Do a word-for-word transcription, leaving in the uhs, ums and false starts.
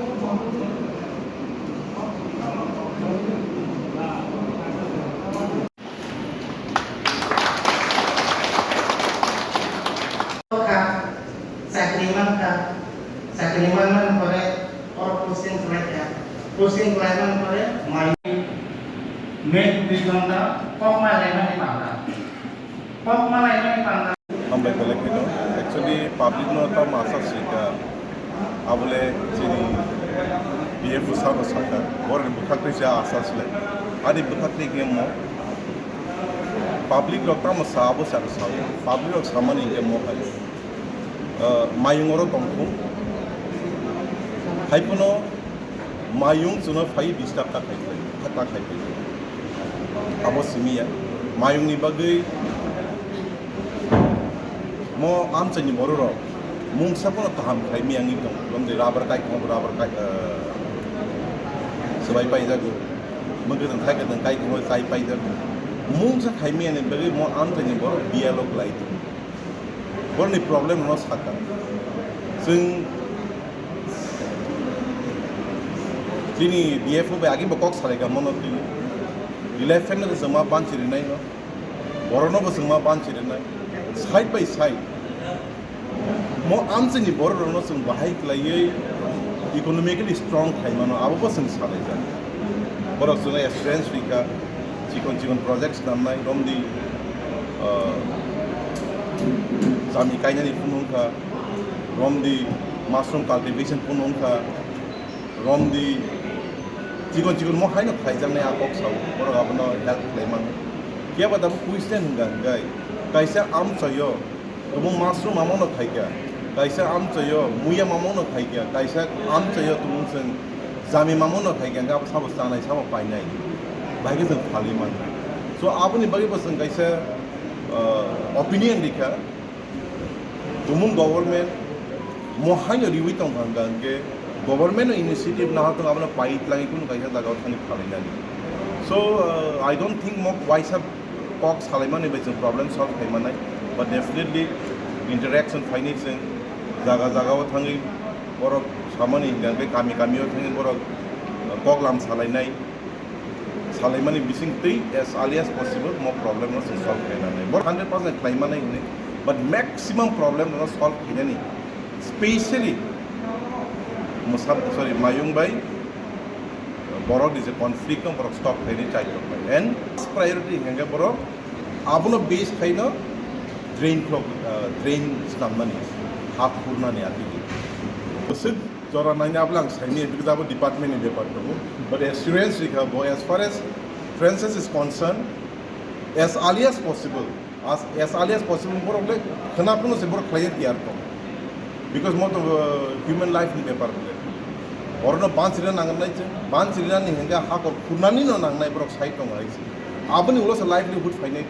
Kha, chakri man kha, chakri man man pore or posting khlai kha, posting khlai man pore mai me dui ghonta kok ma lai mani panda, kok ma lai mani panda. Hambai belai kheno. Actually, public no tamo asa sika. Abole chini B F O sabo saka. Borni bwkhak twi cha asa sile. Ani bwkhak twi khe mo. Public rok tamo sa abo sa sa. Public rok samani khe mo hai. Ah, mayung oro tongkhu. Hai phano mayung chwngno phai disturb ta khai phai, ta khai phai. Abo simi ya. Mayungni bagwi mo amchaini bororok mungsa phano kaham khai miyangwi tong. Bwmdi rubber kai khongo, rubber kai, eh, swbai paijago. Mwkhwtwng thai kwtwng kai khongo, chai paijago. Mungsa khai miyani bagwi mo amchaini borok biyalo kwlai tong. Borokni problem no saka. Chwng chini B F O bai agi bo kok salai ka mono twi. Election no chwng ma banchi rinai no. Borok no bo chwng ma banchi rinai. Side by side. Mo amchini borok rok no chwng bahai kwlaiwi economically strong khai mano, abo bo chwng salai jak. Borok chwng assurance rika, chikon chikon projects namnai, romdi, ah, jami kainani phunung kha, romdi mushroom cultivation phunung kha, romdi chikon chikon mo haino khaijaknai a kok sao, borok abono help khlai mano. Phiya ba tabuk question hwnka hwnkhe, kaisa amchaio tumung mushroom mamano khaikha, kaisa amchaio muya mamano khaikha, kaisa amchaio tumung chwng jami mamano khaikha, hwnkhe abo sabo chanai, sabo painai, bahai khe chwng phalwi mano. So, aboni bagwi bo chwng kaisa, ah, opinion rikha. Tumung government mo haino riwi tongkha hwnka hwnkhe government no initiative naha tong abono pai tlangwi kunu kaisa jagao thangwi phalainani. So, uh, I don't think mo waisa kok salaimani bai chwng problem solve khai manai, but definitely interaction phainai chwng jaga jagao thangwi borok samani hwnka hwnkhe kami kamio thangwi borok, uh, kok lam salainai. Salaimani bising twi as early as possible mo problem no chwng solve khlai nanai. Bor hundred percent khlai manai hwnwi, but maximum problem no solve khlainani, specially mwsa, sorry, mayung bai borok ni je conflict no borok stop khlainai chai rok bai. And priority hwnkhe borok abono base khaino drain clog, uh, drain snamnani, ha khurnani atigi. Jora naina abla ang saimanya, because abo department ni bepar tongo. But assurance rikha bo, as far as Francis is concerned, as early as possible, as, as early as possible, borok le khwna phano se borok khlaiya tiyar tong. Because mo to, uh, human life ni bepar le. Borokno banchirina nangnai se, banchirina ni hwnga hakor khurnani no nangnai borok sai tongo hai se. Aboni ulo se livelihood phainai.